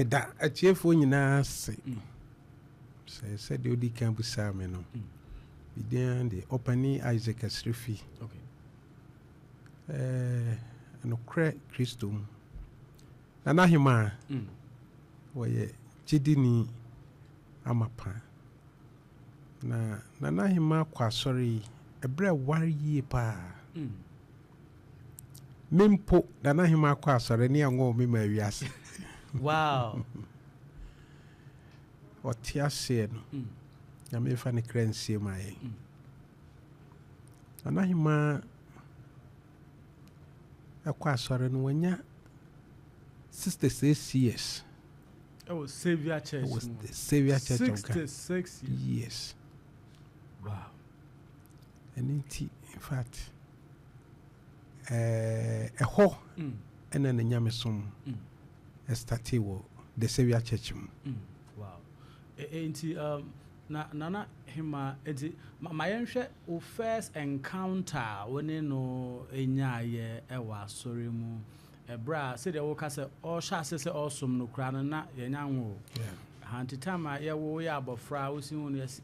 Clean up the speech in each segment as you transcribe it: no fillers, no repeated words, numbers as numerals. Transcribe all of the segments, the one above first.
Meda atiefoɔ nyinaa ase sɛ sɛdeɛ wodi kan bisaa me no, me din ara de Ɔpanin Isaac Asirifi. Eh, nokorɛ Kristo mu. Nana Hemaa, wɔyɛ gyidini amapa. Na Nana Hemaa kɔ asɔre yi, ɛberɛ ɛware yie paa. Me mpo, Nana Hemaa kɔ asɔre ne anwɔ me ma wiase. Wow. Ɔte aseɛ no, Nyame mfa ne kra nsie ma yɛn. Nana Hemaa ɛkɔ asɔre no, wanya 66 years. Ɛwɔ Saviour Church. Ɛwɔ the Saviour Church of God. 66 years. Years. Wow. Ɛno nti, in fact, ɛhɔ ɛna ne nyamesom ɛstarte wɔ the Saviour Church mu. Wow. Nti na Nana Hemaa, nti ma yɛnhwɛ wo first encounter a wo ne no nyaayɛ ɛwɔ asɔre mu. Ɛberɛ a sɛdeɛ woka sɛ ɔhyɛ ase sɛ ɔsom no koraa no na yɛnya nwo. Ha nti time a yɛwo yɛ abɔfra a wosi hu no yɛsɛ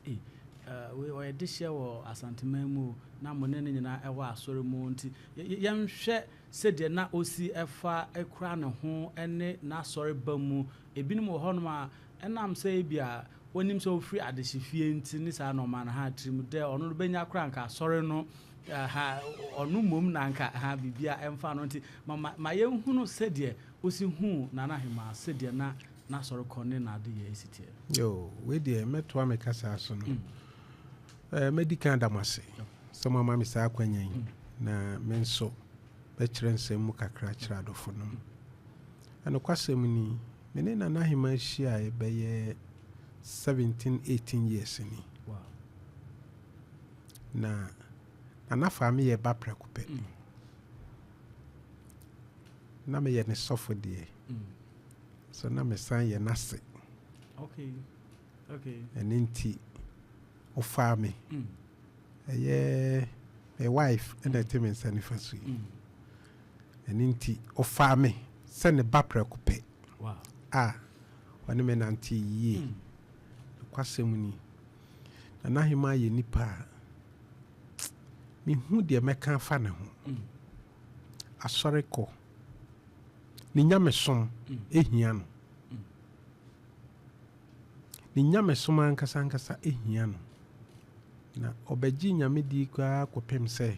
wei ɔyɛ dehyeɛ wɔ Asanteman mu o, na mo ne no nyinaa ɛwɔ asɔre mu, nti yɛnhwɛ sɛdeɛ na osi ɛfa ekura ne ho ne n'asɔre ba mu. Ebinom wɔ hɔnom a ɛnam sɛ ebi a onim sɛ ofiri adehyefie nti ne saa nɔɔma no ha tirim dɛ ɔno no bɛnya kora nka asɔre no ha ɔno mmom na nka ha biribia ɛmfa no, nti ma yɛnhunu sɛdeɛ osi hu Nana Hemaa, sɛdeɛ na n'asɔre kɔ ne n'ade yɛ esi teɛ. Yo, wei deɛ mɛtoa me kasa so no. Mɛdi kan da mo ase sɛ mo ama me saa akwanya yi na me nso bɛkyerɛ nsɛm mu kakra kyerɛ adɔfo no. Ɛnokwasɛm ni, me ne Nana Hemaa hyia bɛyɛ 17 18 years ni. Na Nana fa me yɛ ba prɛko pɛ. Na meyɛ ne sɔfo deɛ. So na mesan yɛ n'ase. Ɛno nti ɔfaa me. Ɛyɛ my wife ɛna ɛte me nsa nifa so yi. Ɛno nti ɔfaa me sɛ ne ba prɛko pɛ a ɔne me nante yie. Nokwasɛm ni, Nana Hemaa yɛ nipa a mehu deɛ mɛka afa ne ho. Asɔre kɔ, ne nyamesom ehia no. Ne nyamesom ankasa ankasa ehia no. Na ɔbɛgye Nyame di koraa kɔpem sɛ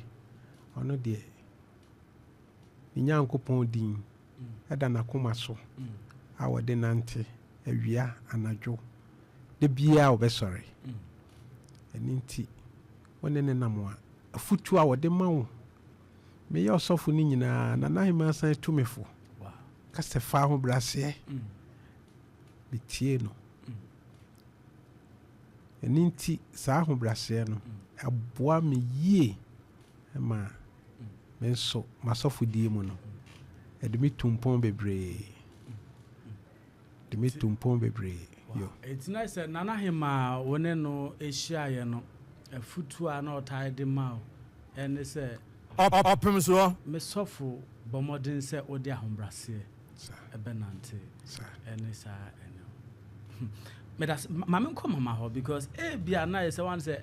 ɔno deɛ ne Nyankopɔn din ɛda n'akoma so a wɔde nante awia, anadwo, da biara wɔbɛsɔre. Ɛno nti wo ne ne nam a, afutuo a wɔde ma wo, meyɛ ɔsɔfo no nyinaa, Nana Hemaa san tu me fo kasa fa ahobrɛaseɛ. Metie no. Ɛno nti saa ahobrɛaseɛ no ɛboa me yie ma me nso m'asɔfodie mu no, ɛde me tu mpɔn bebree, de me tu mpɔn bebree. Yo. Enti na sɛ Nana Hemaa wo ne no ahyiaeɛ no, afutuo a na ɔtaa de ma wo ɛne sɛ ɔpem soɔ. Me sɔfo, bɔ mmɔden sɛ wode ahobrɛaseɛ ɛbɛnante ɛne saa ɛne meda ma menkɔ mama hɔ, because ebia na yɛ sɛ wane sɛ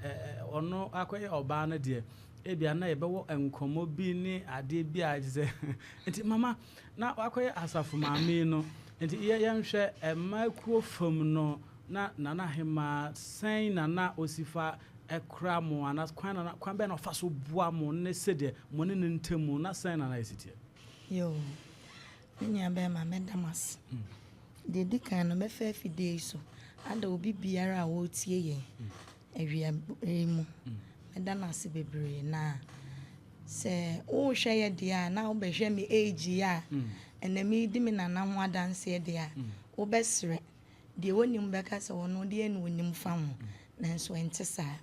ɔno akɔyɛ ɔbaa no deɛ, ebia na yɛbɛwɔ nkɔmmɔ bi ne adeɛ bi a kyɛ sɛ nti mama na wakɔyɛ asafo maame no, nti yɛnhwɛ mmaa kuo fam no na Nana Hemaa sɛn na na osi fa ɛkora mo anaa kwan na kwan bɛn na ɔfa so boa mo ne sɛdeɛ mo ne ne ntam na sɛn na na esi teɛ? Yo, me nua bɛrima, mɛda mo ase. Deɛ di kan no, mɛfa afidie yi so ada obi biara a wɔretie yɛn awia yi mu, mɛda no ase bebree. Na sɛ wohwɛ yɛ deɛ a na wobɛhwɛ me age yi a ɛnɛ meedi me nana ho adanseɛ deɛ a, wobɛserɛ deɛ wɔnim bɛka sɛ ɔno deɛ na onim fa ho, nanso ɛnte saa.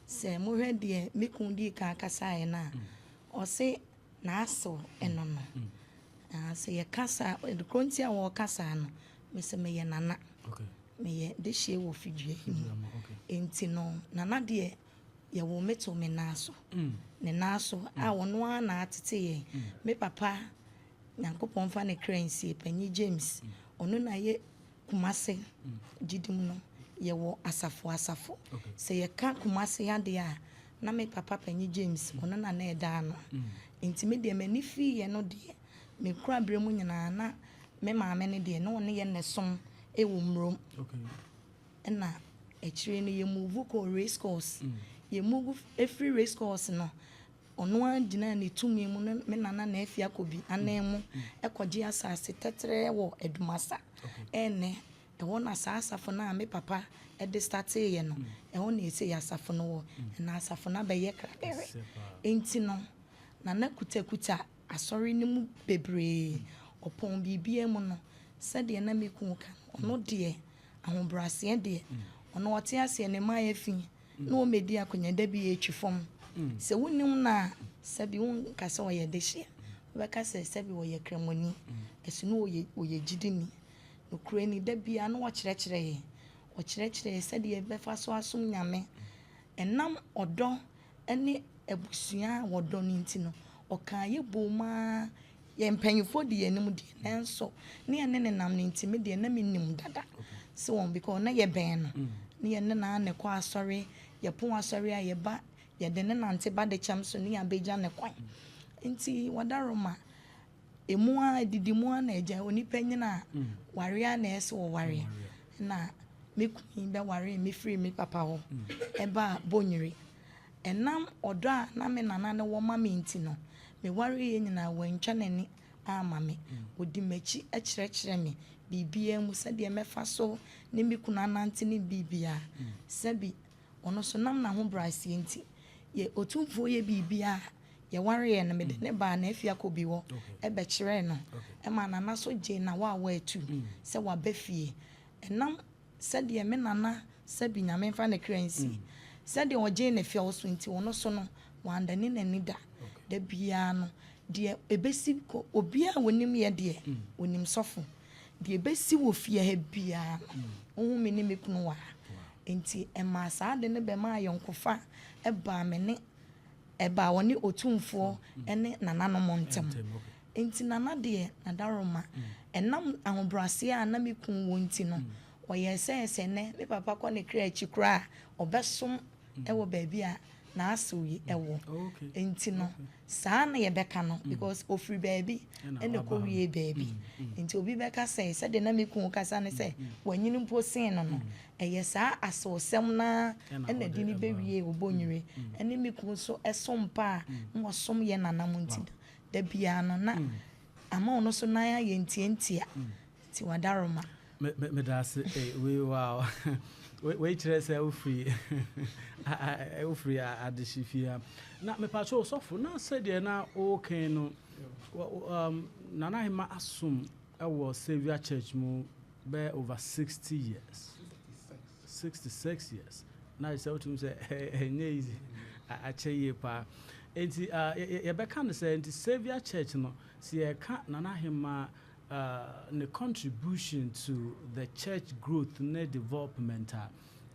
Sɛ mohwɛ deɛ me kun dii kan kasaeɛ no a, ɔse n'asew ɛno no. Sɛ yɛka saa kuro nti a wɔreka saa no, mesɛ meyɛ nana, meyɛ dehyeɛ wɔ fidua yi mu, nti no nana deɛ yɛwɔ me to me nan so, ne nan so a ɔno ara na atete yɛn. Me papa, Nyankopɔn fa ne kra nsie, Panyin James, ɔno na yɛ. Kumase gyidi mu no, yɛwɔ asafo asafo. Sɛ yɛka Kumase adeɛ a, na me papa panyin James, ɔno na na ɛda ano. Nti me deɛ, m'ani fiiɛ no deɛ, me kura berɛ mu nyinaa na me maame no deɛ, na ɔne yɛ ne som ɛwɔ mmurom. Ɛna akyire no yɛ move kɔ Race Course. Yɛ move efiri Race Course no, ɔno ara gyina ne tumi mu ne me nana na afi akɔ bi anan mu ɛkɔgye asase tɛtrɛɛ wɔ Adumasa. Ɛnɛ ɛhɔ na saa asafo no a me papa ɛde starteeɛ no, ɛhɔ na ɛsɛ yɛ asafo no wɔ. Ɛna asafo no abɛyɛ krabɛrɛ. Kɛseɛ paa. Nti no, nana kutakuta asɔre no mu bebree. Ɔpɔn biribiara mu no, sɛdeɛ na me kun ka no, ɔno deɛ, ahobrɛaseɛ deɛ, ɔno ɔte aseɛ ne mma ayɛ fi na ɔmmɛdi akonnwa da bi yɛtwi fam. Sɛ wonim no a, sɛbi, wonka sɛ ɔyɛ dehyeɛ, wobɛka sɛ sɛbi ɔyɛ kramoni, ɛso no ɔyɛ gyidini nokorɛ ni. Da biara na ɔkyerɛkyerɛ yɛn, ɔkyerɛkyerɛ yɛn sɛdeɛ yɛbɛfa so asom Nyame. Ɛnam ɔdɔ ne abusua a wɔdɔ no nti no, ɔkaa yɛ bom aa. Yɛn mpanyinfoɔ di yɛn anim deɛ, nanso ne yɛn ne ne nam no nti, me deɛ na menim dada sɛ wɔn, because na yɛbɛn no ne yɛn ne naa na ɛkɔ asɔre. Yɛpon asɔre a, yɛba, yɛde ne nante ba de kyɛm so ne yɛabɛgya ne kwan. Nti wɔdaroma emu a didi mu a na agya onipa nyina a ware a na ɛsɛ wɔware, na me kun bɛware me firi me papa hɔ ɛba Bɔnwire. Ɛnam ɔdɔ a na me nana ne wɔ ma me nti no, meware yɛ nyinaa wantwa n'ani ama me. Ɔdi m'akyi kyerɛkyerɛ me biribiara mu sɛdeɛ mɛfa so ne me kunu anante ne biribiara. Sɛbi, ɔno so nam n'ahobrɛaseɛ nti, yɛ Otumfoɔ yɛ biribiara. Yɛwareɛ no, mede ne baa na afi akɔ bi hɔ ɛbɛkyerɛɛ no, ɛma nana so gye na wa a waatu sɛ waba fie. Ɛnam sɛdeɛ me nana, sɛbi, Nyame mfa ne kra nsi, sɛdeɛ ɔgye ne fɛw so nti, ɔno so no wandane n'ani da. Da biara no deɛ ɛbɛsi kɔ, obiara a wɔnim yɛ deɛ onim sɔfo deɛ ɛbɛsi wɔ fie ha biara no, wohu me ne me kunu wɔ ha. Nti ɛmaa saa de no bɛma ayɔnkofa ɛbaa me ne ɛbaa wɔne Otumfoɔ ne nananom ntam. Nti nana deɛ, nadaroma ɛnam ahobrɛaseɛ a na me kun wɔ nti no, ɔyɛ sɛ sɛ nɛ me papa kɔ ne kra akyi koraa a, ɔbɛsom ɛwɔ baabi a n'asew yi ɛwɔ. Nti no saa na yɛbɛka no, because ofiri baabi ɛna kɔ wie baabi. Nti obi bɛka sɛ sɛdeɛ na me kun kasa ne sɛ wanyini mpo sen no, ɛyɛ saa asewsɛm naa ɛna de ne bɛwie Ɔbɔnwire. Ɛne me kun so ɛsom pa a na wɔsom yɛ nanam nti, da biara no na ama ɔno so nan ayɛ ntiantia. Nti wadaroma. Meda ase. Wei, wow, wei kyerɛ sɛ wofiri adehye fie ha. Na mepakyɛ ɔsɔfo na sɛdeɛ na wokan no, Nana Ahema asom ɛwɔ Saviour Church mu bɛyɛ over 60 years, 66 years, na sɛ wotumi sɛ ɛnyɛ easy, akyɛ yie paa. Nti yɛbɛka no sɛ nti Saviour Church no, sɛ yɛka Nana Ahema ne contribution to the church growth ne development a,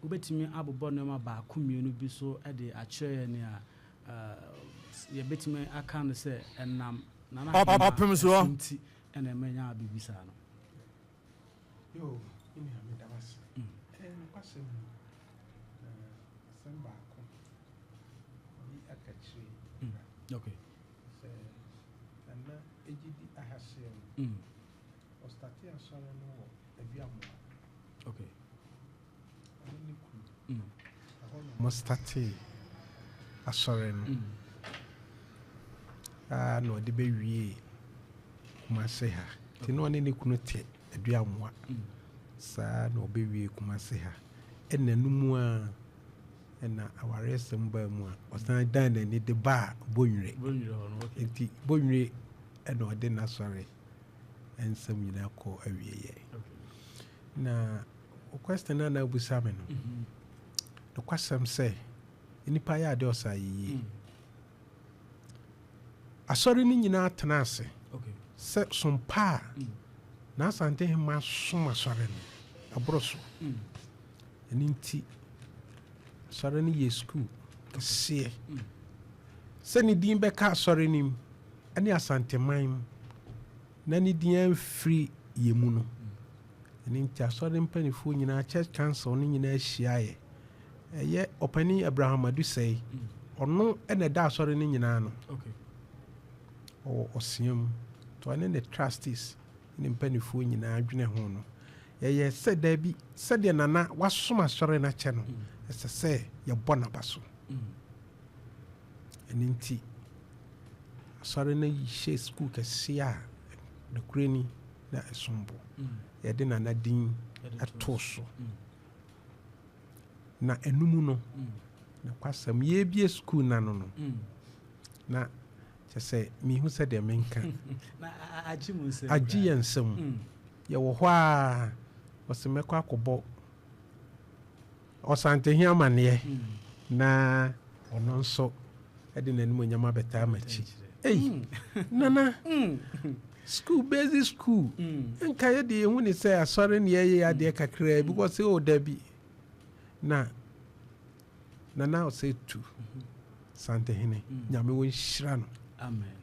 wobɛtumi abobɔ nneɛma baako mmienu bi so de akyerɛ yɛn nea yɛbɛtumi aka no sɛ ɛnam Nana Ahema nti ɛna ɛma nya biribi saa no? Yo, me nua, meda wo ase. Ɛyɛ nokwasɛm ni. Na asɛm baako bi aka kyerɛ sɛ nana egyidi ahahyeɛ no, ɔstarte asɔre no wɔ Aduamoa. Ɔno ne kunu. Ɛhɔ na ɔmo starte asɔre no. Aa, na ɔde bɛwie Kumase ha. Nti na ɔne ne kunu te Aduamoa. Saa na ɔbɛwie Kumase ha. Ɛna no mu a ɛna awareɛsɛm baa mu a, ɔsan dan n'ani de baa Bonwire. Nti Bonwire ɛna ɔde n'asɔre nsɛm nyinaa kɔ awieɛ. Na question a na abusa me no, nokwasɛm sɛ nnipa yɛ adeɛ ɔsa yɛ yie. Asɔre no nyinaa tena ase sɛ sompa a na Asante Hema som asɔre no ɛboro so. Ɛno nti asɔre no yɛ sukuu kɛseɛ sɛ ne din bɛka asɔre no mu ɛne Asanteman mu na ne din amfiri yɛ mu no. Ɛno nti asɔre mpanimfoɔ nyinaa, church council no nyinaa hyiaeɛ. Ɛyɛ ɔpanin Abraham Adusei, ɔno na ɛda asɔre no nyinaa ano. Ɔwɔ ɔsea mu. Nti ɔne ne trustees ne mpanimfoɔ nyinaa dwene ho no, yɛyɛ sɛ daabi, sɛdeɛ Nana wasom asɔre no akyɛ no, ɛsɛ sɛ yɛbɔ n'aba so. Ɛno nti asɔre no hyɛ sukuu kɛseɛ a nokorɛ ni na ɛsom bo. Yɛde Nana din too so. Na ɛno mu no, nokwasɛm, yɛrebie sukuu no ano no, na kyɛ sɛ mehu sɛdeɛ menka. Agye yɛn nsam. Yɛwɔ hɔ a, ɔse mɛkɔ akɔbɔ Ɔsantehe amanneɛ na ɔno nso de n'animuonyam abɛtaa m'akyi. Ei, Nana, school, basic school, nka yɛ deɛ yɛhu ne sɛ asɔre ne yɛyɛ adeɛ kakraa bi, wɔse o dabi. Na Nana ɔsɛ tu Santehene, Nyame wɔnhyira no. Amen.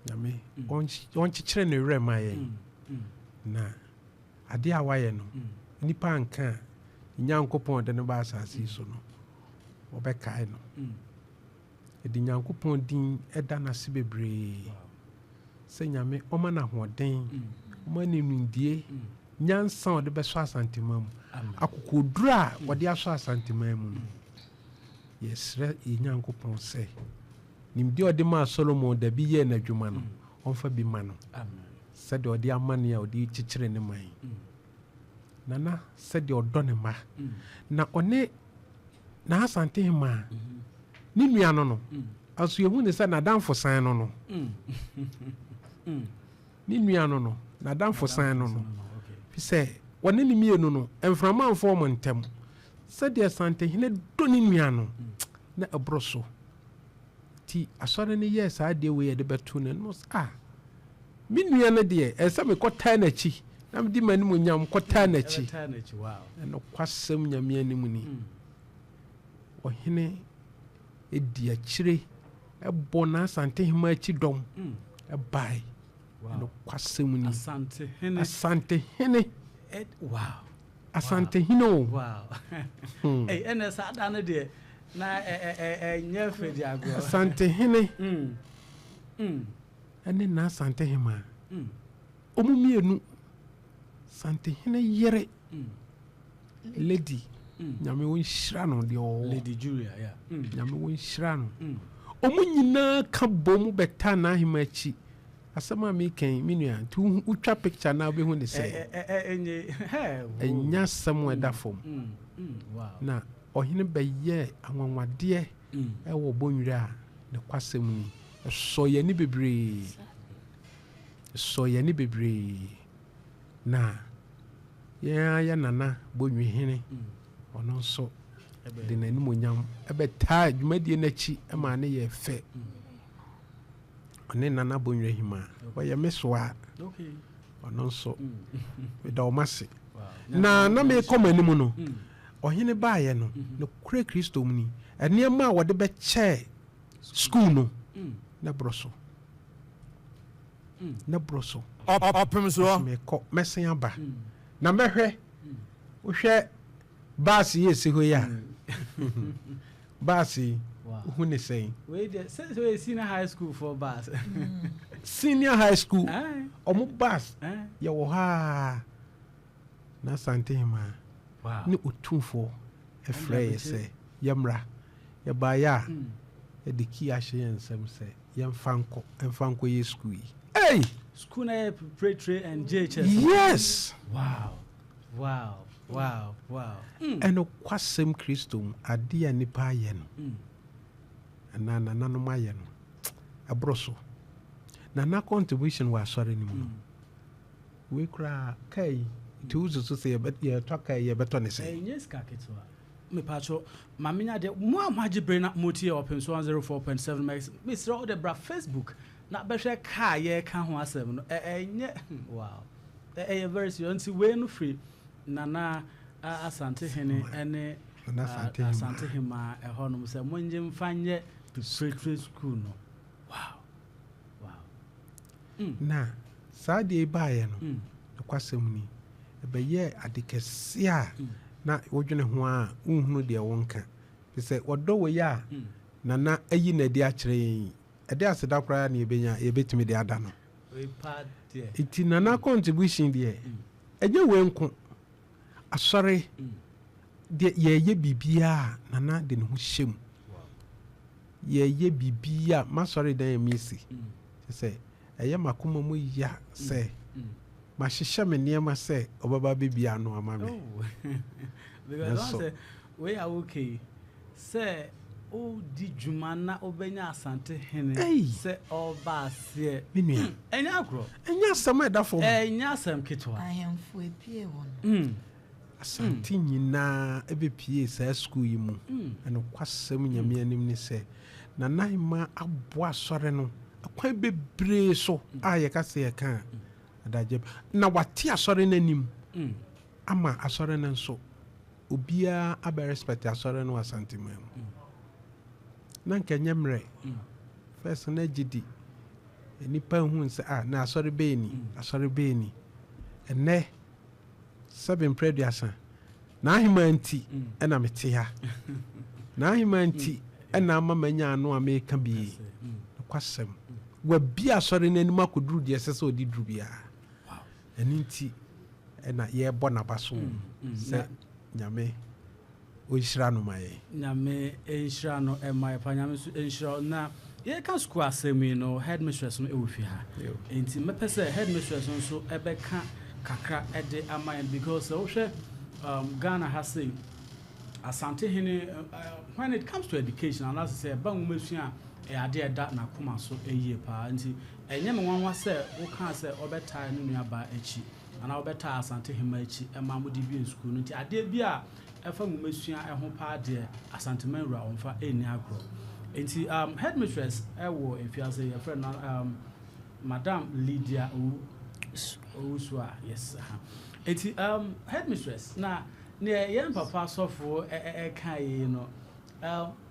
Nyame ɔnkyekyere ne werɛ ma yɛn. Na adeɛ a wayɛ no, nnipa anka a, ne Nyankopɔn a ɔde no ba asase yi so no, wɔbɛkae no. Yɛde Nyankopɔn din da no ase bebree sɛ Nyame ɔma no ahoɔden, ɔma no nimdie, nyansa a ɔde bɛsɔ Asanteman mu, akokoɔduro a ɔde asɔ Asanteman mu no. Yɛsrɛ yɛn Nyankopɔn sɛ nimdeɛ a ɔde maa Solomon da bi yɛɛ n'adwuma no, ɔmfa bi ma no. Sɛdeɛ ɔde ama no a ɔde rekyekyere ne man. Nana sɛdeɛ ɔdɔ ne mma. Na ɔne n'Asantehemaa, ne nua no no, nso yɛhu ne sɛ n'adamfo san no no. Ne nua no no, n'adamfo san no no. Fi sɛ wɔne ne mmienu no, mframa mfa wɔn ntam. Sɛdeɛ Asantehene dɔ ne nua no, na ɛboro so. Nti asɔre no yɛɛ saa adeɛ wei a yɛde bɛto no no, ah, me nua no deɛ, ɛsɛ sɛ mekɔtaa n'akyi na mede m'animuonyam kɔtaa n'akyi. Ɛnokwasɛm Nyame anim ni. Ɔhene di akyire bɔ n'Asantehema akyi dɔm bae. Nokwasɛm ni. Asantehene. Asantehene. Wow. Asantehene o. Wow. Hmm. Hey, ɛnna saa da no deɛ na ɛnyɛ fɛ di agorɔ. Asantehene. Ɛne n'Asantehema. Wɔn mmienu. Santehene yere. Lady. Nyame wɔnhyira no deɛ ɔwɔ. Lady Julia, yeah. Nyame wɔnhyira no. Wɔn nyinaa ka bom bɛtaa n'ahema akyi. Asɛm a meka yi, me nua, nti wotwa picture na wobɛhu ne sɛ ɛnyɛ asɛm a ɛda fam. Na ɔhene bɛyɛɛ anwanwadeɛ ɛwɔ Bonwire a ne kwasɛm ni. Ɛsɔ yɛn ani bebree. Ɛsɔ yɛn ani bebree. Na yɛn ara yɛ nana Bonwire hene, ɔno nso de n'animonyam ɛbɛtaa dwumadie no akyi ma ne yɛ fɛ. Ɔne Nana Bonwire Hima, ɔyɛ me soa. Ɔno nso meda ɔmo ase. Na na mekɔ m'anim no, ɔhene baeɛ no, nokorɛ Kristo mu ni, nneɛma a wɔde bɛkyɛɛ school no, ne borɔ so. Ne borɔ so. Ɔpem soɔ. Mekɔ, mɛsen aba. Na mɛhwɛ, wohwɛ baase yi esi hɔ yi a, baase yi, wohu ne sɛn? Wei deɛ, sɛ sɛ wɔyɛ senior high school for bus. Senior high school, ɔmo bus yɛwɔ hɔ a, na Asantehema ne Otumfoɔ ɛfrɛ yɛ sɛ yɛmmra. Yɛbaeɛ a, yɛde key ahyɛ yɛn nsam sɛ yɛmfa nkɔ, ɛmfa nkɔ yɛ school yi. Hey! School na yɛ preparatory and JHS. Yes! Wow. Ɛno kwasɛm Kristo mu, adeɛ a nipa ayɛ no, anaa nananom ayɛ no, ɛboro so. Nana contribution wɔ asɔre no mu no, wei koraa kaa yi, nti wosusu sɛ yɛtɔ kaa yi, yɛbɛtɔ ne sɛn? Ɛnyɛ sika ketewa. Mepatro, ma menya deɛ mo a moagye bere na motie Ɔpem so 104.7 megs, mesrɛ wo de bra Facebook na bɛhwɛ kaa yɛreka ho asɛm no. Ɛnyɛ, wow. Ɛyɛ very serious. Nti wei no firi Nana Asantehene ne Asantehema ɛhɔnom sɛ mongye mfa nyɛ preparatory school no. Wow. Na saa deɛ yi baeɛ no, nokwasɛm ni, Ɛbɛyɛɛ ade kɛseɛ a na wodwene ho a wonhunu deɛ wonka. Firi sɛ ɔdɔ wei a Nana ayi no adi akyerɛ yɛn yi, ɛde aseda koraa na yɛbɛnya, yɛbɛtumi de ada no. Nti Nana contribution deɛ, ɛnyɛ wei nko. Asɔre deɛ yɛyɛ biribiara a Nana de ne ho hyɛ mu. Yɛyɛ biribiara, m'asɔre dan a mesi, kyerɛ sɛ ɛyɛ m'akoma mu ya sɛ mahyehyɛ me nneɛma sɛ ɔbɛba abɛbie ano ama me. Because Nanso. Sɛ wei a woka yi sɛ wodi dwuma na wobɛnya Asante hene Ei! sɛ ɔba aseɛ. Me nua. Ɛnyɛ agorɔ. Ɛnyɛ asɛm a ɛda fam. Ɛnyɛ asɛm ketewa. Ahemfo epie wɔ no. Asante nyinaa ɛbɛpie saa sukuu yi mu. Ɛnokwasɛm Nyame anim ne sɛ Nana Hemaa aboa asɔre no kwan bebree so a yɛka sɛ yɛka a adagye na wate asɔre no anim ama asɔre no nso obiara abɛ respect asɔre no wɔ Asanteman mu. Na nka ɛnyɛ mmerɛ. First na gye di nipa hu sɛ ah, na asɔre bɛyɛ ni, asɔre bɛyɛ ni. Ɛnɛ sɛbe mprɛ 30 n'ahema nti ɛna mete ha, n'ahema nti ɛna ama manya ano a meka bi. Nokwasɛm, wabi asɔre no anim akɔduru deɛ ɛsɛ sɛ ɔde duru biara. Ɛno nti ɛna yɛrebɔ n'aba so sɛ Nyame ɔnhyira no ma yɛn. Nyame nhyira no ɛma yɛ pa. Nyame nso nhyira wo. Na yɛka sukuu asɛm yi no, headmistress no ɛwɔ fie ha, nti mɛpɛ sɛ headmistress no nso ɛbɛka kakra ɛde ama yɛn, because sɛ wohwɛ Ghana ha sei, Asantehene, when it comes to education anaasɛ sɛ ɛba nwomasua a, ɛyɛ adeɛ a ɛda n'akoma so yie paa. Nti ɛnyɛ me nwanwa sɛ wokaa sɛ ɔbɛtae ne nuabaa akyi anaa wobɛtaa Asantehema akyi ɛma mode bie sukuu no. Nti adeɛ bi a ɛfa nwomasua ɛho paa deɛ, Asanteman wura ɔmfa ɛnni agorɔ. Nti headmistress ɛwɔ efiase, yɛfrɛ no Madam Lydia Owusu a, yes, aha. Nti headmistress, na neɛ yɛn papa sɔfo ɛka yi no,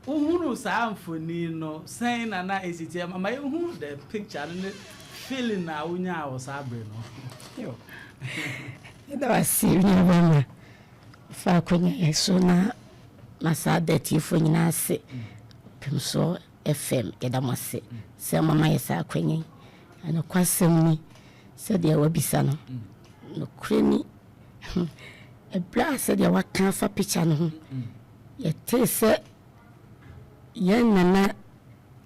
wohunu saa mfoni no sɛn na na ɛsi teɛ? Ma yɛhu the picture no ne feeling na wonyaa wɔ saa bere no. Yɛda wase, nuabɛma fa akonnwa yɛ so na masa da atiefoɔ nyinaa ase. Pemsoɔ FM, yɛda mo ase sɛ mama yɛ saa akonnwa yi. Ɛnokwasɛm ni, sɛdeɛ wabisa no, nokorɛ ni, ɛberɛ a sɛdeɛ waka afa picture no ho, yɛtee sɛ yɛn nana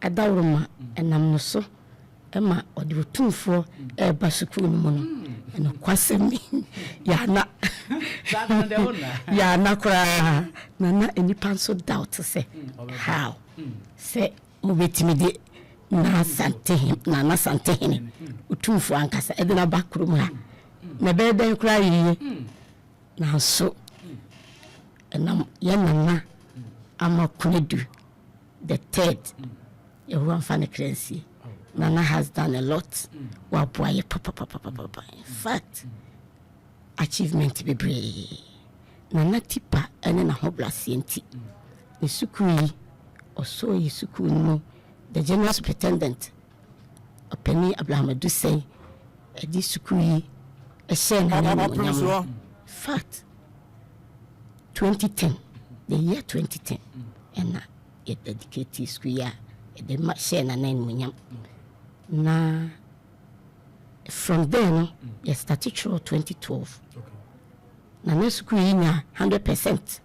adaworoma ɛnam no so ɛma ɔde Otumfoɔ ɛreba sukuu no mu no, ɛnokwasɛm ni, yɛana yɛana koraa nana nnipa nso doubt sɛ how sɛ mobɛtumi de Nana Asantehene Otumfoɔ ankasa ɛde no aba kurom ha na ɛbɛyɛ dɛn koraa yie. Nanso ɛnam yɛn nana ama Konadu the Third, Yehowa mfa ne kra nsie, Nana has done a lot. Waboa yɛ papapapapa. In fact, achievement bebree Nana tipa ɛne n'ahobraseɛ nti ne sukuu yi ɔsɔɔ yi sukuu no mu. The general superintendent, Ɔpanin Abraham Adusɛn, ɛde sukuu yi ɛhyɛɛ Nana animuonyam no, fact, 2010, the year 2010, ɛna yɛ dedicate sukuu yi a yɛde ma hyɛɛ Nana animuonyam. Na from there no, yɛ start twerɛ 2012, Nana sukuu yi nya 100%.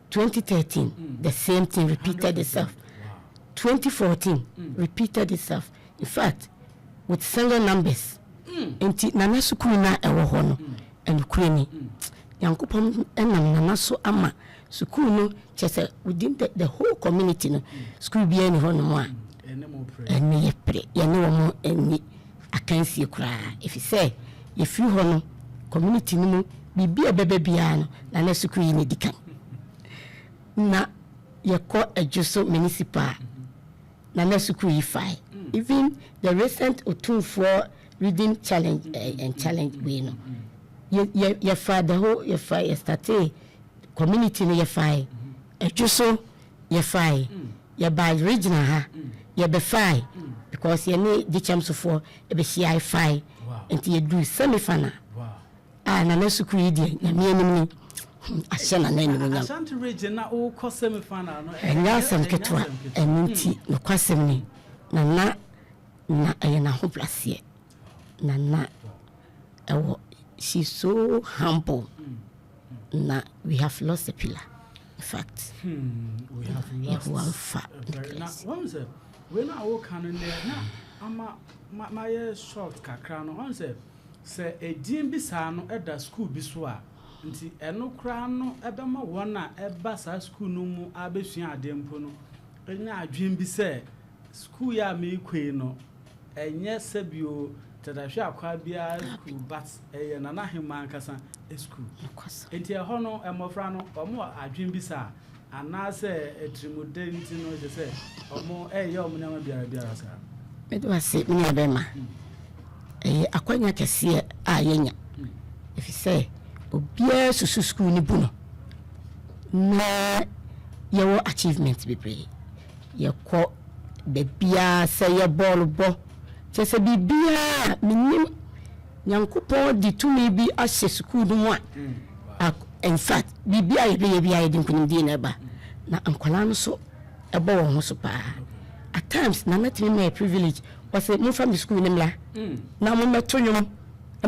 2013, the same thing repeated itself. 2014 repeated itself, in fact with single numbers. Nti Nana sukuu no a ɛwɔ hɔ no, ɛnokorɛ ni, Nyankopɔn ɛnam Nana so ama sukuu no kyɛ sɛ within the whole community no, sukuu biara ni hɔnom a ɛne yɛ pere. Yɛne wɔn ani akansie koraa, ɛfiri sɛ yɛfiri hɔ no, community no mu biribi a ɛbɛba biara no, Nana sukuu yi na ɛdi kan. Na yɛkɔ Adwo municipal, Nana sukuu yi fae. Even the recent Otumfoɔ reading challenge and challenge wei no, yɛfa the whole, yɛfa, yɛstarte community no, yɛfae Adwo so, yɛfae, yɛba regional ha, yɛbɛfae, because yɛne Dikyɛmsofoɔ ɛbɛhyia fae. Nti yɛduru semi final. Ah, Nana sukuu yi deɛ, Nyame anim ni, hmm, ahyɛ Nana animuonyam. Ashanti region na wokɔ semi final no. Ɛnyɛ asɛm ketewa, ɛno nti nokwasɛm ni, Nana na ɛyɛ n'ahobraseɛ. Nana ɛwɔ, she's so humble. Na we have lost a pillar, in fact. We have lost. Yehowa mfa a very, na wɔn sɛ wei na woka no nɛ na ama ma mayɛ short kakra no. Wɔn sɛ edin bi saa no ɛda school bi so a, nti ɛno koraa no ɛbɛma wɔn a ɛba saa school no mu abɛsua adeɛ mpo no ɛnya adwene bi sɛ school yi a meekɔ yi no, ɛnyɛ sɛbio tɛtahwɛ akwa biara school, but ɛyɛ Nana Ahema ankasa school. Nti ɛhɔ no mmɔfra no, wɔn wɔ adwene bi saa anaasɛ atirimude nti no kyerɛ sɛ wɔn ɛyɛ wɔn nneɛma biara biara saa? Mede wase, me nua bɛrima. Ɛyɛ akwanya kɛseɛ a yɛnya, ɛfiri sɛ obiara susu sukuu no bu no na yɛwɔ achievement bebree. Yɛkɔ baabiaa sɛ yɛ bɔɔlo bɔ, kyerɛ sɛ biribiaa menim Nyankopɔn de tumi bi ahyɛ sukuu no mu a, in fact, biribiaa yɛbɛyɛ biaa yɛde nkonimdie na ɛba, na nkwadaa no so ɛbɔ wɔn ho so paa. At times Nana tumi ma yɛ privilege, wɔsɛ momfa me sukuu no mmra na mommɛto nnwom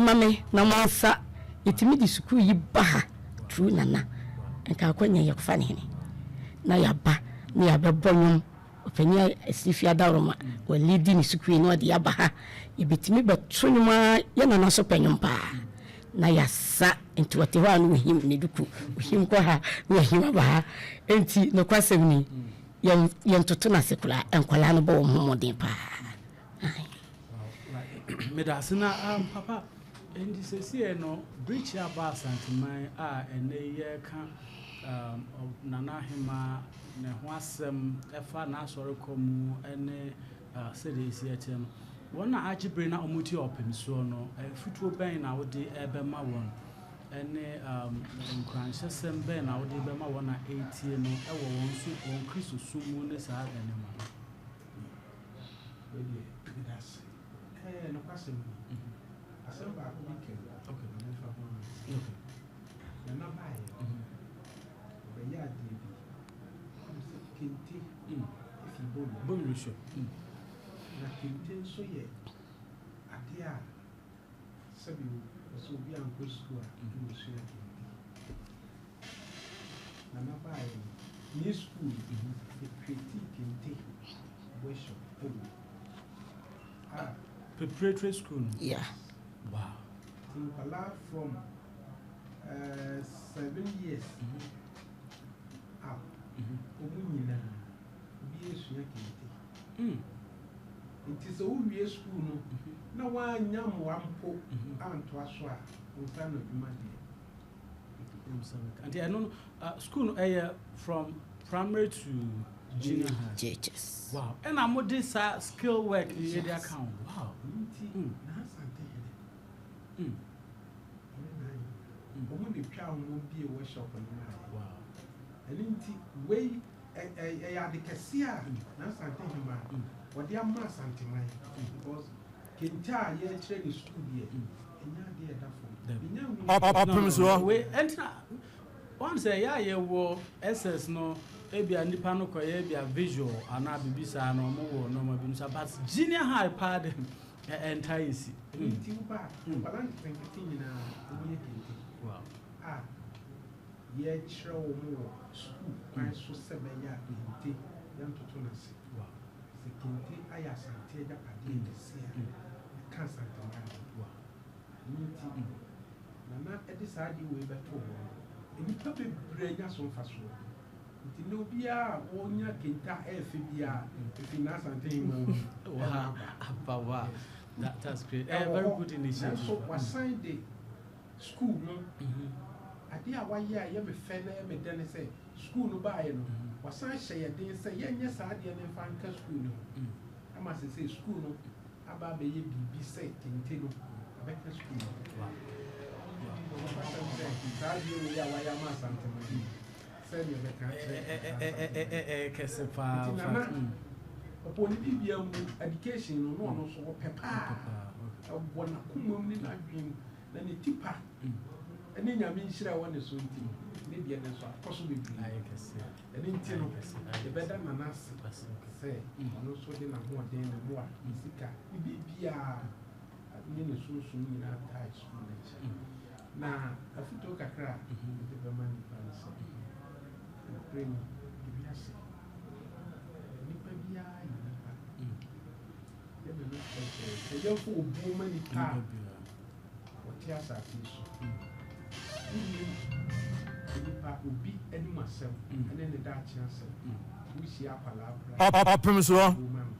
ma me na monsa. Yɛtumi de sukuu yi ba ha through Nana. Nka akwanya yɛkɔfa ne hene na yɛaba na yɛabɛbɔ nnwom. Ɔpanin Asifi Adaworoma wɔlidi ne sukuu yi na ɔde aba ha. Yɛbɛtumi bɛto nnwom a yɛ Nana so pɛ nnwom paa na yɛasa. Nti wɔte hɔ a na wɔhim ne duku, wɔhim kɔ ha na wɔhim aba ha. Nti nokwasɛm ni, yɛntoto no ase koraa. Nkwadaa no bɔ wɔn ho mmɔden paa. Meda ase na papa, nti sɛsiɛ no Birikyi aba Asanteman a ɛnɛ yi yɛreka Nana Ahema ne ho asɛm ɛfa n'asɔrekɔ mu ne sɛdeɛ ɛsi ɛteɛ no, wɔn a agye bere na wɔn ti ɔpem soɔ no, afutuo bɛn na wode ɛbɛma wɔn, ɛne nkuranhyɛsɛm bɛn na wode bɛma wɔn a ɛretie no ɛwɔ wɔn so wɔn Kristo som mu ne saa nneɛma no? Wedeɛ meda ase. Nokwasɛm ni, asɛm baako bi ka mu na memfa ho no. Nana baeɛ, ɔbɛyɛ adeɛ bi ɔm sɛ kente ɛfi Bɔmmiri so. Na kente nso yɛ adeɛ a sɛbi ɔsɛ obi ankɔ sukuu a na ɔsua kente. Nana baeɛ no, ne sukuu yɛ create kente workshop ɛwɔ mu a preparatory school no? Yeah. Nti nkwadaa from 7 years up, wɔn nyinaa obi esua kente. Nti sɛ wowie sukuu no na woanya mmoa mpo antoa so a, wo nsa no adwuma deɛ. Nti ɛno no school no ɛyɛ from primary to junior high? JHS. Wow, ɛna mode saa skill work yi de aka ho? Wow. Nti n'Asante hene ɔne n'ahemmaa wɔn na etwa wɔn bie workshop no maa yɛ. Ɛno nti wei ɛyɛ ade kɛse a n'Asante hemmaa wɔde ama Asanteman, because kente a yɛrekyerɛ ne sukuu deɛ, ɛnyɛ adeɛ a ɛda fam. Menya hu Ɔpem soɔ. Wei ɛntina wɔn sɛ yɛ a yɛwɔ SS no, ebia nipa no kɔyɛ ebia visual anaa biribi saa na wɔn wɔ nneɛma bi nso, but junior high paa de ɛnta yɛ si. Ɛno nti woba a, nkwadaa nketenkete nyinaa wɔyɛ kente a yɛrekyerɛ wɔn wɔ sukuu kwan so sɛ bɛyɛ a kente yɛntoto no ase. Sɛ kente ayɛ Asante agyapadeɛ kɛseɛ a ɛka Asanteman ho. Ɛno nti Nana ɛde saa adeɛ wei bɛtoo hɔ no, nnipa bebree anya so mfasoɔ. Nti ne obiara a wɔnya kente a ɛyɛ fɛ biara ɛfiri n'Asante hema mu ɛna aba. Aba, wow. That's great. Ɛwɔ Very hɔ. good initiative. Nanso wasan de school no adeɛ a wayɛ a ɛyɛ me fɛ na ɛyɛ me dɛ ne sɛ school no baeɛ no, wasan hyɛ yɛ den sɛ yɛnyɛ saa adeɛ no mfa nka school no ho ama sɛ school no aba abɛyɛ biribi sɛ kente no abɛka school no ho. Ɔsɛm sɛ saa adeɛ wei a wayɛ ama Asanteman yi, sɛdeɛ bɛka kyerɛ Ɛ kɛse paa. Nti Nana ɔpɔ ne biribia mu education no na ɔno nso ɔpɛ paa, ɛwɔ n'akoma mu ne n'adwene mu na ne ti pa. Ɛne Nyame nhyira a ɛwɔ ne so nti no, ne deɛ no nso akɔ so bebree. Ɛno nti no, yɛbɛda Nana ase sɛ ɔno nso de n'ahoɔden, ne mmoa, ne sika, ne biribiara ne ne sunsum nyinaa tae sukuu no akyi. Na afotuo kakra a mede bɛma nnipa ne sɛ, nokorɛ ni, ewiase, nnipa biara yɛ nnipa. Yɛ Nana kyerɛkyerɛ sɛ yɛmfa obuo ma nnipa a wɔte asase yi so. Wonnim onipa, obi anim asɛm ne ne daakye asɛm. Wohyia akwadaa koraa a, Ɔpem soɔ. obuo ma no.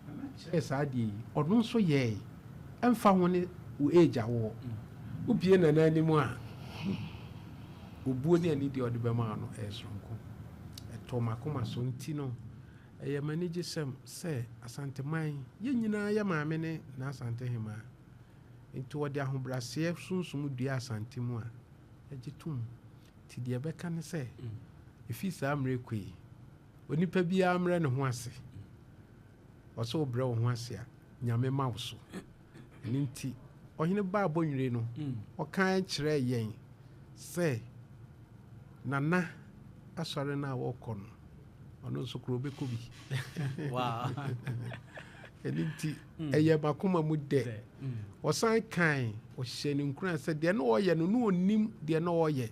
Nana kyerɛɛ saa adeɛ yi, ɔno nso yɛɛe. Ɛmfa ho ne wo age a wowɔ, wopue Nana anim a, obuo ne anidie a ɔde bɛma wo no, ɛyɛ soronko. Ɛtɔ m'akoma so nti no, ɛyɛ m'anigyesɛm sɛ Asanteman, yɛn nyinaa yɛ maame ne n'Asantehemaa. Nti wɔde ahobraseɛ sunsum dua Asante mu a, yɛgye tom. Nti deɛ ɛbɛka ne sɛ, ɛfiri saa mmerɛ kɔ yi, onipa biara mmrɛ ne ho ase. Ɔsɛ wobrɛ wo ho ase a, Nyame ma wo so. Ɛno nti, Ɔhene Ba Abɔnwire no, ɔka kyerɛɛ yɛn sɛ Nana asɔre no a wɔkɔ no, ɔno nso koro ɔbɛkɔ bi. Ɛno nti, ɛyɛ m'akoma mu dɛ. Ɔsan kae, ɔhyɛɛ no nkuran sɛ deɛ na ɔreyɛ no, na ɔnim deɛ na ɔreyɛ.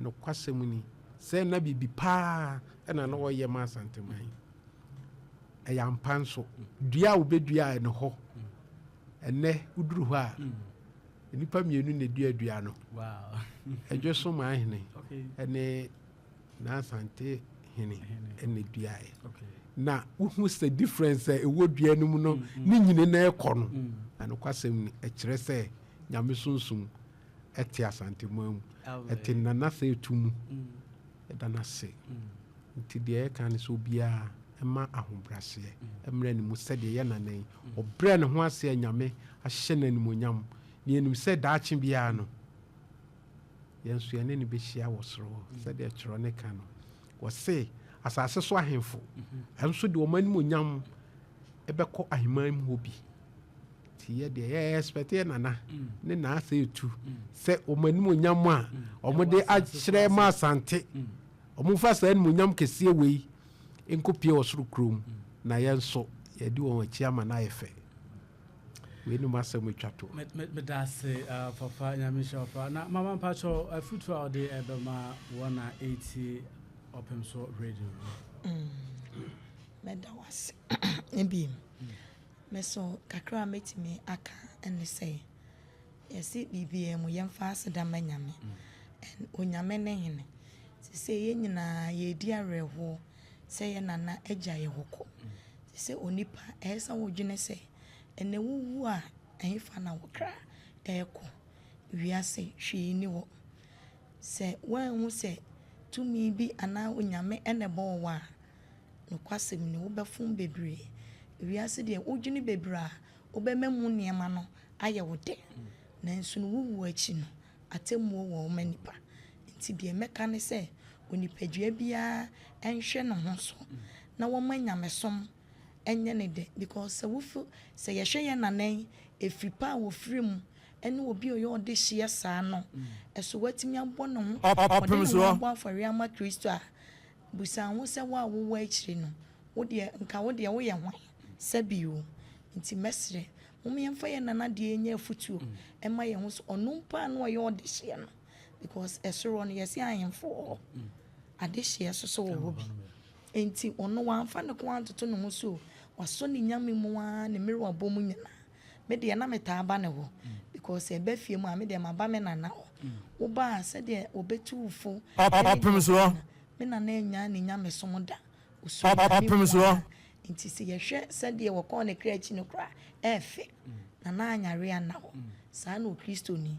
Nokwasɛm ni, sɛ na biribi paa na na ɔreyɛ ma Asanteman. Ɛyɛ ampa nso, dua a wobɛduaeɛ no hɔ, ɛnnɛ woduru hɔ a, nnipa mmienu na ɛdua dua no. Ɛdwoso Manhene ne N'Asante hene na ɛduaeɛ. Na wohu sɛ difference a ɛwɔ dua no mu no ne nyini na ɛkɔ no, na nokwasɛm ni, ɛkyerɛ sɛ Nyame sunsum ɛte Asanteman mu, ɛte Nana Sɛɛtu mu. Ɛda no ase. Nti deɛ yɛka ne sɛ obiara mma ahobraseɛ mmra ne mu sɛdeɛ yɛ Nana yi, ɔbrɛ ne ho ase a Nyame ahyɛ no animuonyam, na yɛnim sɛ daakye biara no, yɛn nso yɛne no bɛhyia wɔ soro hɔ, sɛdeɛ twerɛ no ka no. Wɔse, asase so ahemfo nso de wɔn animuonyam bɛkɔ ahemman mu hɔ bi. Nti yɛ deɛ yɛ expect yɛ nana ne naasa etu sɛ wɔn animuonyam a wɔde akyerɛ ma Asante, wɔmfa saa animuonyam kɛseɛ wei nkɔpie wɔ soro kurom na yɛn nso yɛde wɔn akyi ama no ayɛ fɛ. Wei ne m'asɛm atwa toɔ. Meda ase papa, Nyame nhyira wo paa. Na mama mpakyɛw afutuo a wode ɛbɛma wɔn a ɛretie Ɔpem So Radio no. Mɛda wo ase bio. Me so kakra a mɛtumi aka ne sɛ, yɛse biribiara mu yɛmfa aseda ma Nyame. And Onyame ne hene. Sesei yɛn nyinaa yɛredi awerɛhoɔ sɛ yɛn nana agya yɛn hɔ kɔ. Te sɛ onipa, ɛyɛ sɛ wodwene sɛ, ɛnnɛ wowu a, ɛhefa na wo kra rekɔ? Wiase, hwee nni hɔ. Sɛ woanhu sɛ tumi bi anaa Onyame na ɛbɔɔ wo a, nokwasɛm ni, wobɛfom bebree. Wiase deɛ, wodwene bebree a, wobɛma mu nneɛma no ayɛ wo dɛ. Nanso no, wo wuo akyi no, atemmuo wɔ hɔ ma nnipa. Nti deɛ mɛka ne sɛ, onipadua biara nhwɛ ne ho so na wɔma nyamesom nyɛ ne dɛ because sɛ wofi sɛ yɛhwɛ yɛn nana yi ɛfiri pa a wɔfiri mu ɛne obi a ɔyɛ ɔdehyeɛ saa no ɛso watumi abɔ ne ho ɔde ne ho abɔ afɔreɛ ama Kristo a busa ho sɛ wo a wowɔ akyire no wo deɛ nka wo deɛ woyɛ hwan sɛ bio nti mɛsrɛ mom yɛmfa yɛn nana deɛ nyɛ afutuo ɛma yɛn ho so ɔno mpo a na ɔyɛ ɔdehyeɛ no because ɛsoro hɔ no yɛse ahemfo wɔ hɔ adehyeɛ nso so wɔ hɔ bi nti ɔno wamfa ne ko antoto ne ho so wasɔ ne nyame mu ara ne mmerewabɔ mu nyinaa me deɛ na metaa ba ne hɔ because ɛbɛ fie mu a me deɛ maba me nana hɔ woba a sɛdeɛ wɔbɛtu wo fo Ɔpem soɔ. me nana anyaa ne nyamesom da ɔsɔ nyame Ɔpem mu soɔ. ara nti sɛ yɛhwɛ sɛdeɛ wɔkɔɔ ne kra akyi no koraa ɛɛfɛ nana anyare anna hɔ saa na okristoni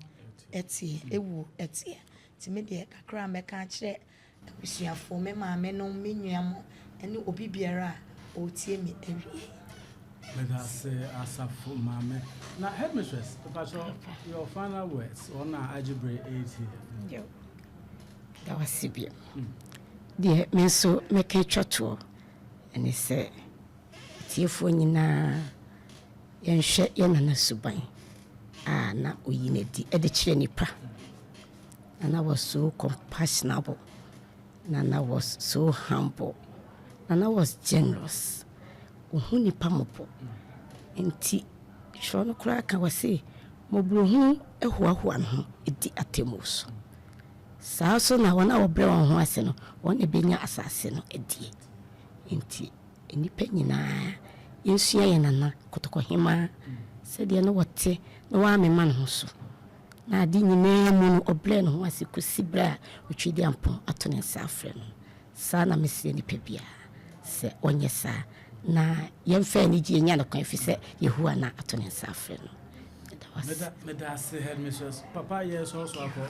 ɛteɛ ɛwuo ɛteɛ nti me deɛ kakra a mɛka akyerɛ abusuafoɔ me maame nom me nua mo ɛne obi biara a ɔretie me awie. Meda ase asafo maame. Na headmistress, mpakyɛw, your final words, wɔn a agye bere ɛretie. Da wase bio. Deɛ me nso mɛka atwa toɔ ɛne sɛ atiefoɔ nyinaa yɛnhwɛ yɛn nana suban a na oyi n'adi de kyerɛ nipa. Nana was so compassionate. Nana was so humble. Nana was generous. Ohu nipa mmɔbɔ. Nti twerɛ no koraa ka wɔ se mmɔborɔhu hoahoa ne ho di atemmuo so. Saa nso na wɔn a wɔbrɛ wɔn ho ase no, wɔn na ɛbɛnya asase no adie. Nti nnipa nyinaa yɛnsua yɛn nana Kɔtɔkɔhemaa sɛdeɛ na wɔte na wɔamema ne ho so. Na ade nyinaa mu no, ɔbrɛɛ ne ho ase kɔsi berɛ a Otwedeampɔn ato ne nsa afrɛ no. Saa na mesrɛ nipa biara sɛ ɔnyɛ saa na yɛmfa anigye nya no kwan, ɛfiri sɛ Yehowa na ato ne nsa afrɛ no. Meda wo ase. Meda ase, headmistress. Papa, yɛ sɔrɔ so akɔ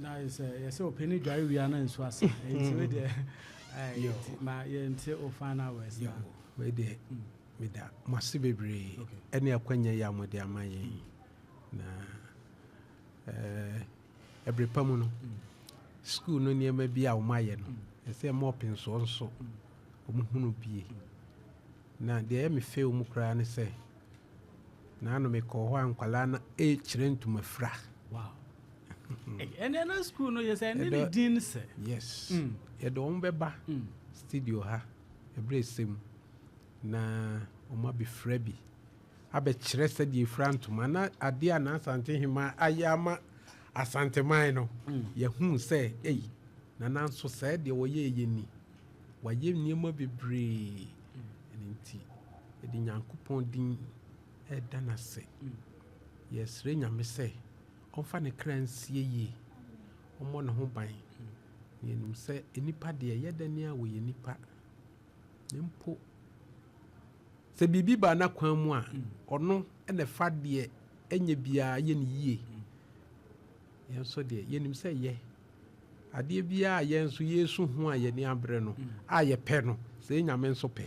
na sɛ yɛsɛ ɔpɛni dware wia na nsu asa, nti wei deɛ nti ma yɛnte o final words na. Wei deɛ, meda mo ase bebree ɛne akwanya yi a mode ama yɛn. Na ɛberɛ pa mu no, school no nneɛma bi a wɔayɛ no, ɛsɛ ɛma ɔpensoɔ nso wɔn hunu bie. Na deɛ ɛyɛ me fɛ wɔ mu koraa ne sɛ naano mekɔɔ hɔ a, nkwalaa no ɛrekyerɛ ntoma fira. Wow, ɛnɛ na school no yɛ sɛ ɛne ne din sɛ. Yes. Yɛde wɔn bɛba studio ha ɛberɛ ɛsɛ mu na wɔn abɛfira bi abɛkyerɛ sɛdeɛ efira ntoma na adeɛ a n'Asantehema ayɛ ama Asanteman no. Yɛhuu sɛ ei, nana nso sɛɛ deɛ wɔyɛ yɛ ni, wayɛ nneɛma bebree. Ɛno nti yɛde Nyankopɔn din ɛda n'ase. Yɛsrɛ Nyame sɛ ɔmfa ne kra nsie yie, ɔmmɔ ne ho ban. Na yɛnim sɛ nnipa deɛ, yɛda ni a wɔyɛ nnipa, na mpo sɛ biribi baa n'akwan mu a, ɔno ɛna ɛfa deɛ ɛnyɛ biara yɛ ne yie. Yɛn nso deɛ, yɛnim sɛ yɛ adeɛ biara a yɛn nso yɛsu ho a yɛni abrɛ no a yɛpɛ no sɛ Nyame nso pɛ.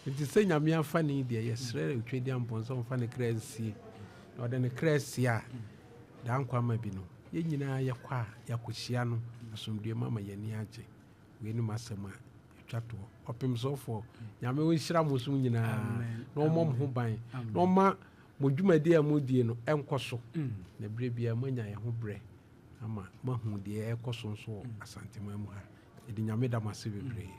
Nti sɛ Nyame afa ne deɛ, yɛsrɛ Otwedeampɔn sɛ ɔmfa ne kra nsie, na ɔde ne kra sie a, daa nkwa ma bi no, yɛn nyinaa yɛkɔ a, yɛakɔhyia no asomdue ma yɛni agye. Wei ne asɛm a ɛtwa toɔ. Ɔpem sɔfoɔ, Nyame ɔnhyira mo so nyinaa na ɔmmɔ mo ho ban na ɔma mo dwumadi a modie no ɛnkɔ so, na berɛ biara moanya yɛn ho berɛ ama moahu deɛ ɛkɔ so nso wɔ Asanteman mu ha. Yɛde Nyame da mo ase bebree.